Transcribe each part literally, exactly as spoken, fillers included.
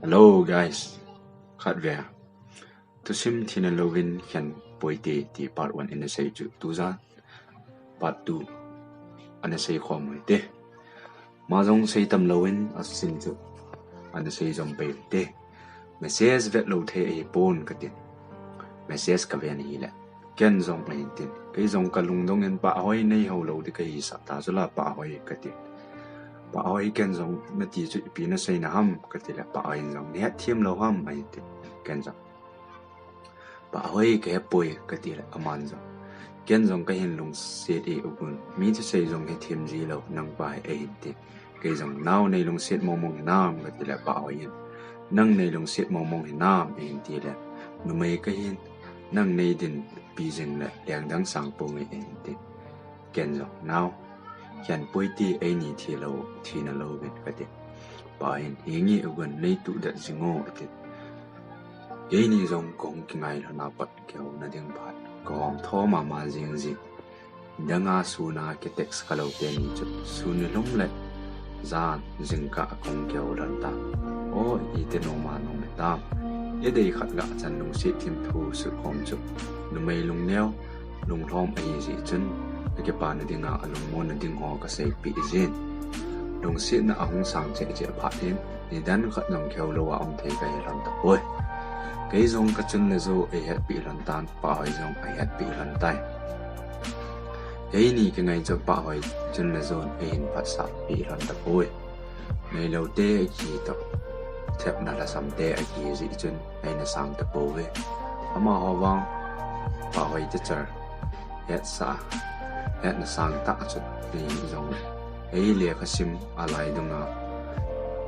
Hello guys, khat ve. Thusim thina louvin khen poite ti part one ina sei chu tujan part two ana sei khom u hite. Ma jong sei tam louvin asin chu ana sei jom pei u hite. Message vet lou thei ahi pon katin. Message ka ven ahile. Ken jong ahin tin. Kei jong ka lungdong in Pahoi nei ho lou di kahi sah ta chu la Pahoi katin. Pahoi ken jong nati chu ipi na sei na ham kati le Pahoi jong ne thim lou ham ahin tin. Ken jong Pahoi ka he poi kati le aman jong. Ken jong ka hin lungset e ugun. Mi thusei jong he thim ji lou nang pa he ahin tin. Kei jong nao nei lungset mong mong hinam kati le Pahoi in. Nang nei lungset mong mong hinam ahin ti le. Numei ka hin nang nei din pi jing le leng dang sang po nge ahin tin. Ken jong nao. Khen poite eini thi lou, thina louvin kati. Pa hin hinge ugun nei tu det jing o ati. Eini jong kong kingai lhona pat keu na ding phat. Kong thoma ma jing jing. Danga suna ke text ka lou teni chu. Suni lum le. Jan, jingkah kong keu lhon ta. O, iti noma nung le tam. Idei khat ga chan lungset thim thu su khom chu. Numei lungneo, lunglhom ahi ji chun. Akipa na dinga alungmon na ding ho ka sei pi jin. Lungset na ahung sang che che phat in. Nidan khat nung keu lou a um thei ka hi lhon ta poi. Kei jong ka chun le jo ei het pi lhon tan. Pahoi jong a het pi lhon tai. Eini ka ngai chu Pahoi chun le jon ei hin phatsah pi lhon ta poi. Nei lou te aki to. Thep na la sam te aki ji chun ei na sang ta poi. Ama ho vang Pahoi te char. Het sa. Het na sang ta chu nei jong. Ei le ka sim a lai dunga.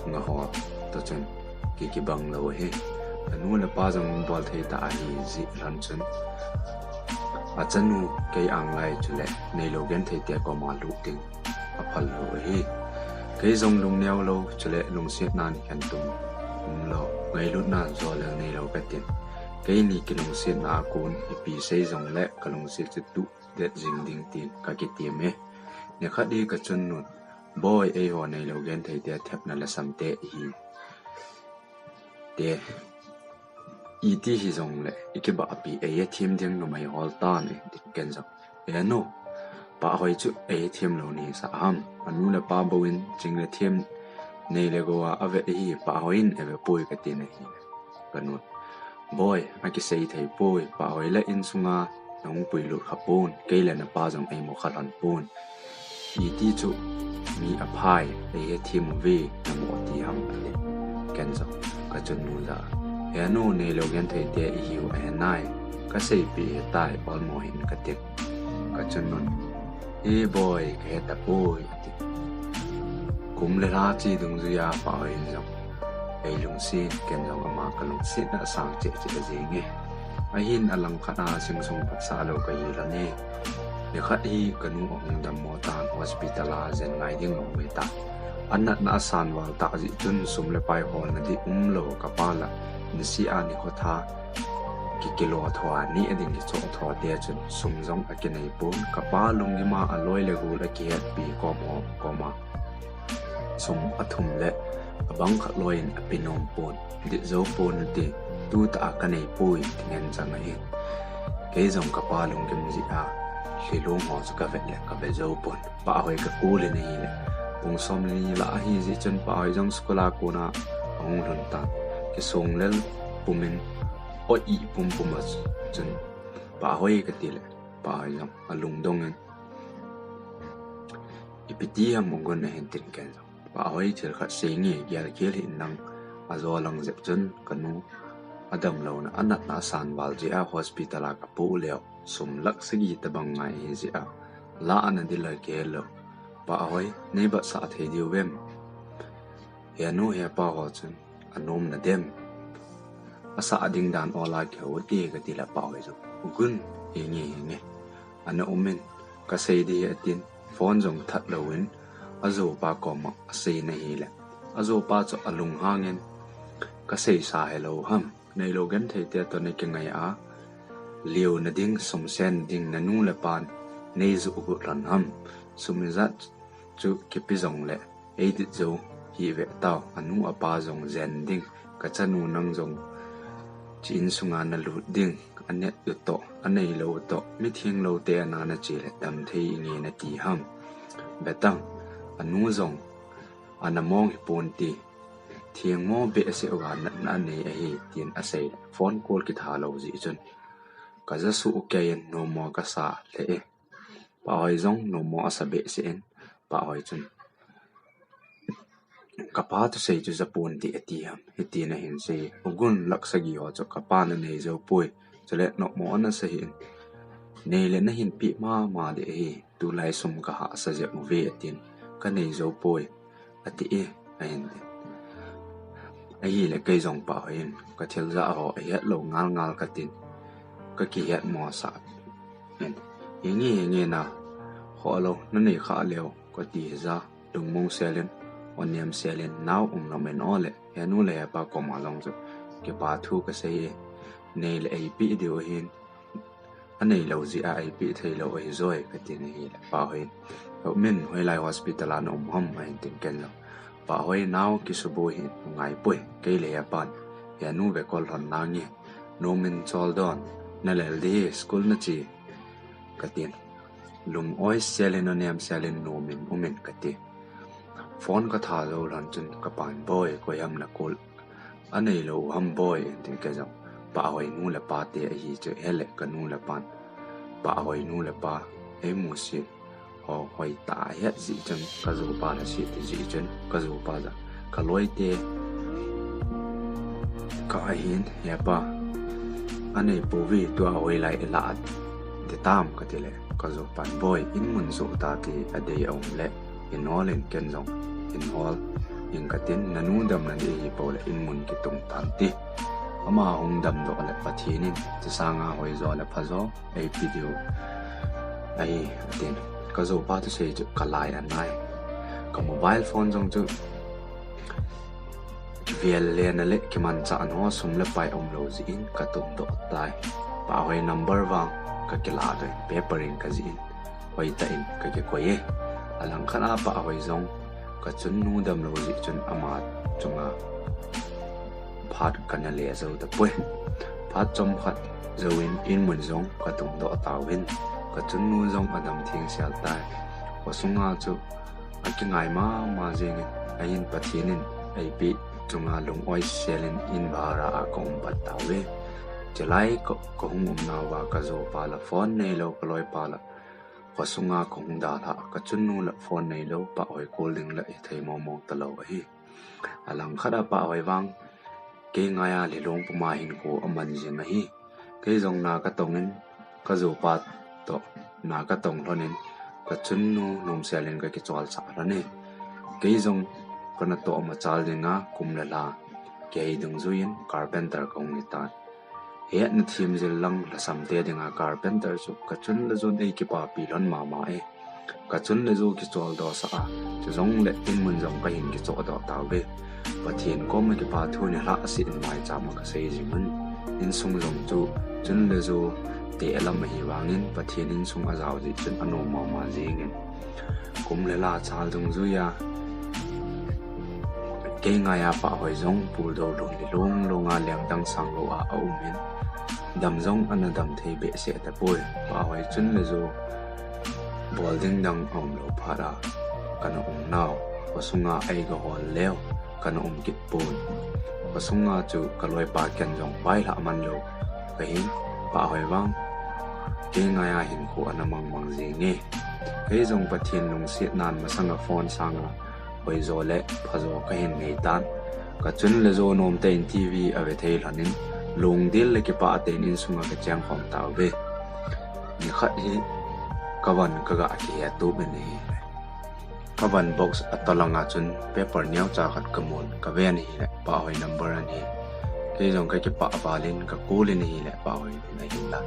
Nga ho to chun. Ki kibang lou hi. Anu le pa jong bol thei ta ahi ji lhon chun. Achanu kei ang lai chu le nei lou gen thei te koma lut ding. Aphal lou hi. Kei jong lungneo lou chu le lungset nan khen tum. Um lou. Ngailut nan jo le nei lou ka tin. Keini ki lungset na a kun ipi sei jong le ka lungset chu tu det jing ding tin ka kitim e. Ni khat hi ka chun nun. Boi ei ho nei lou gen thei te thep na la sam te hi. Te. Iti hi jong le, i kiba api ei a thim ding numei hol tan e, ti ken jong. E nu, Pahoi chu ei thim lou ni sa ham. Anu le pa bou in, ching le thim, nei le go a, a ve hi, Pahoi in e ve poi ka ti na hi. Ka nun. Boi, a kisei thei poi, Pahoi le in sunga, nong pui lut kha pon, kei le na pa jong ei mo kha lhon pon. Iti chu mi aphai, ei he thim uve, na mo ti ham ati. Ken jong, ka chun nu ja. He nu nei lou gen thei te i hiu a he nai. Ka sei pi he tai, ol mo hin ka tin. Ka chun nun. He boi, ka he ta poi, ati. Kum le la chi dungjuia Pahoi in jong. Ei lungset, ken jong ama ka lungset na sang che che jing e. Ahin a lang khat a sing sung phat sa lou ka hi lhon e. Ni khat hi ka nu ahung dammo tan hospital a jen ngai ding lou me ta. A natna a san val ta ji chun sum le pai hol na di um lou ka pa la. Ni si a ni kho tha. Ki kilo tho a ni a ding ki cho tho te chun sum jong a kinei pon. Ka pa lungim a a loi le gul a ki het pi kom ho kom a. Sum a thum le a bang khat loi in a pi nom pon. Dit jo pon ti tu ta a ka nei poi ti ngen chang ahi. Kei jong ka pa lungim ji a. Hli lung ho chu ka vet le ka vet jo pon. Pahoi ka kul in ahi le. Pung som le ni la ahi ji chun Pahoi jong school a kona ahung lhun tan. Ki sung lel pum in o i pum pum a chun Pahoi ka ti le. Pahoi jong a lungdong in. Ipi ti ham u gon ahin tin ken jong. Pahoi thil khat sei nge gel khel hin nang a jo lang jep chun ka nu a dam lou na a natna a san val ji a hospital a ka pu leo. Sum lak sagi ta bang ngai hi ji a. La ana di la ke lo. Pahoi, nei bat sa thei diu vem. He nu he pa ho chun, a nom na dem. A sa ding dan ola ke ho ti ka ti la Pahoi chu. Gun, he nge, he nge. Ana um in, ka sei di he tin, phone jong that lou in, a jo pa koma, a sei na hi le. A jo pa chu a lung hang in, ka sei sa he lou ham. Nei lou gen thei te to nei ki ngai a. Liu na ding sum sen ding na nu le pan nei ju gu lhon ham. Sum i jat chu kipi jong le ei dit jo hi ve tau a nu a pa jong jen ding Ka chanu nang jong chi insunga na lut ding, a net u toh, a neilou u toh, mitheng lou te a na na che le dam thei inge na ti ham. Betang, a nu jong, a na mong hi pon ti, theng mo behseh uva natna a nei ahi, tin a sei le, phone call kitha lou jeh chun. Ka ja suh kei in, nomo ka sa le e. Pahoi jong nomo a sa behseh in, Pahoi chun, ka pa thusei chu ja pon ti a ti ham, hiti na hin sei, ugun lakh sagi ho chu ka pa na nei jou poi, chule nomo a na sa hih in, nei le na hin pe mama ding ahi, tulai sum ka hahsa jep uve a tin, ka nei jou poi, a ti e, a hin tin. Ahile kei jong Pahoi in, ka thil ja ho a het lou ngal ngal ka tin, ka kihet mo sa in, hinge hinge na, ho lou, na nei kha leu, ka ti hi ja, lungmong sel in, onem sel in, nao um nom in o le, he nu le he pa koma jong chu, kipa thu ka sei e, nei le ei pe diu ahin, a neilou jeh a ei pe thei lou ahi joi ka tin ahile, Pahoi in, ho min hoilai hospital a na um ham a hin tin ken jong, Pahoi nao kisuboi hi ngai poi, kei le he pan, he nu ve kol lhon nange, nom in chol don, na lel ding hi, school na che, ka tin. Lung oi sel in, onem sel in, nom in um in ka ti. Phone ka tha jou lhon chun ka pan, Boi, koi ham na call, a neilou u ham Boi, in tin kei jong, Pahoi nu le pa te ahi chu, he le ka nu le pan, Pahoi nu le pa, ei musit ho hoi tah a het jeh chun, ka jopa na sit jeh chun, ka jopa ja, ka loi te, ka ahin, he pa, a nei pouve, tua hoilai i la a ti tam ka ti le, ka jopan, Boi, in mun jo ta ti, a dei a um le, in hol in ken jong, in hol in ka tin, na nu dam na dei hi pou le, in mun kitung tan ti. Ama hung dam doh le, Pathen in, chi sanga hoi jo le pha jo, ei pe diu ahi, a tin. Ka jopa thusei chu ka lai a nai. Ka mobile phone jong chu, kivel le na le, kimanchah na ho sum le pai um lou jeh in, ka tum doh tai. Pahoi number vang, ka kila doh in, paper in ka jih in, hoi tah in ka kikoi e. A langkhat a Pahoi jong, ka chunnu damlou jeh chun ama chunga phat kana le jou tapoi. Phat chomkhat jouvin inmun jong ka tungdoh tauvin, ka chunnu jong adam thengsel tai. Khosunga chu akingai mama jengin, ahin Pathen in eipeh chunga lung-oi selin in bhara a ka um pat tauve. Chulai ka, ka hung umnauva ka jopa la phone neilou, ka loipa la khosunga ka hung dalhah, ka chunnu la phone neilou, Pahoi call ding la hithei mongmong talou ahi. Alangkhat a Pahoi vang kei ngaiya lhilung puma hinkho aman jing ahi. Kei jong na ka tongin, ka jopa toh na ka tong lhonin, ka chunnu nomselin ka kicholsah lhon e. Kei jong ka natoh machal dinga kum le lha kihei dungjuiyin carpenter ka hung hitan. Hetna themjil lang lhasamte dinga carpenter chu ka chun le jon eikipapi lhon mama e. Ka chun le jo kicholdohsah a, chujongle inmun jong kahin kichohdoh tauve. Pathen koma kipa thu nilhah seh in maichama ka sei jingun. Insung jong chu chun le jo te lam ahi vangin Pathen insung ajao jeh chun anom mama jengin. Kum le lha chal dungjuiya kei ngaiya Pahoi jong puldou lhung lhilung lunga lengdang sanglou a aumin, dam jong ana dam thei behseh tapoi. Pahoi chun le jo bol ding dang aumlou phat a kana umnau, khosunga eiga hol leu kana um kit pon. Khosunga chu ka loipa ken jong vailhah manlou kahin, Pahoi vang kei ngaiya hinkho ana mangmang jenge. Kei jong Pathen lungsetnan masanga phone sanga hoijo le phajo kahin neitan. Ka chun le jo nomtah in TV ave thei lhonin, lungdel le kipah tah in insunga ka chengkhom tauve. Nikhat hi ka van kaga kihetup in ahile, ka van box atolanga chun paper neocha khat kamun, kaven ahile Pahoi number ahi. Kei jong kakipah valin ka call in ahile Pahoi in ahinla,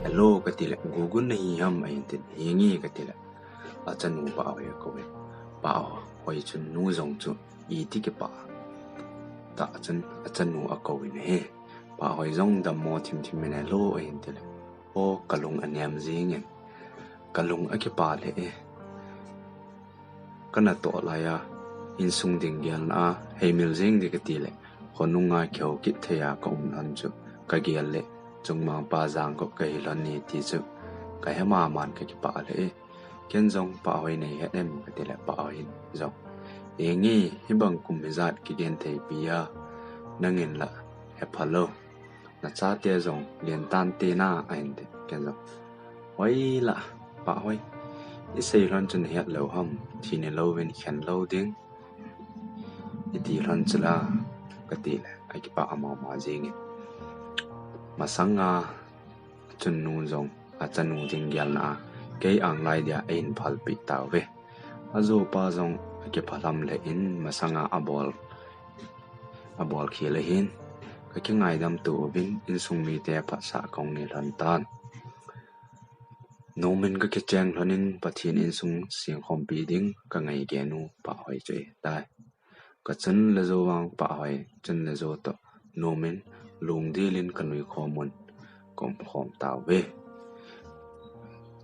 Hello, katile, Gugun nahi ham, ahin tin, Hinge, katile, achanu Pahoi akouvin. Pahoi chunnu jong chu iti kipah tah chun achanu akouvin ahi. Pahoi jong dammo thimthimin, Hello, ahin tile, O, kalung anem jengin, kalung akipah lheh e. Kanatoh laiya insung ding gelna a heimil jeng ding katile, khonunga kihou kit thei a ka um lhon chu ka gel le, chungmang pa jangkop ka hi lhon e ti chu ka he maman ka kipah le e. Ken jong Pahhoi nei het em ka ti le Pahhoi in jong, e nge hibang kum hijat kigen thei pi a, nangin la he phalou, na chate jong len tante na a hin ti. Ken jong, hoi la Pahhoi, i sei lhon chun het lou ham, thi ni louvin khen lou ding i ti lhon chu la ka ti le a kipah a mama jingin, masanga chun nu jong a chanu ding gelna a kei ang lai dia a hin phalpeh tauve. A jopa jong a kiphalam le in masanga a bol a bol khel ahin, ka kingaidam to uvin insung mite phatsah kong nei lhon tan. Nomin ka kicheng lhonin Pathen insung singkhompi ding ka ngai genu Pahhoi chu e tai. Ka chun le jo vang Pahhoi, chun le jo to nomin lungdilin ka nui khomun ka um khom tauve.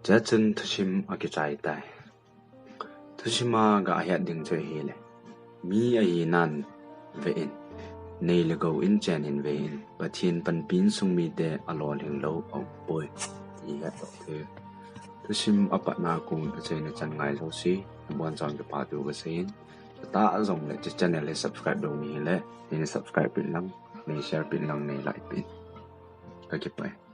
Chachun thusim a kichai tai. Thusima ga het ding chu hile, mi ahi nan ve in, nei le gou in chen in ve in, Pathen panpin sung mite a lolhing lou a um poi ti het lou the. Thusim a patna kong a chaina chan ngai jouse, a bon chang ka patu ka sei in, ta jong le channel le subscribe dou ni le, nei subscribe pin lang, nei share pin lang, nei like pin. Ka kipah e.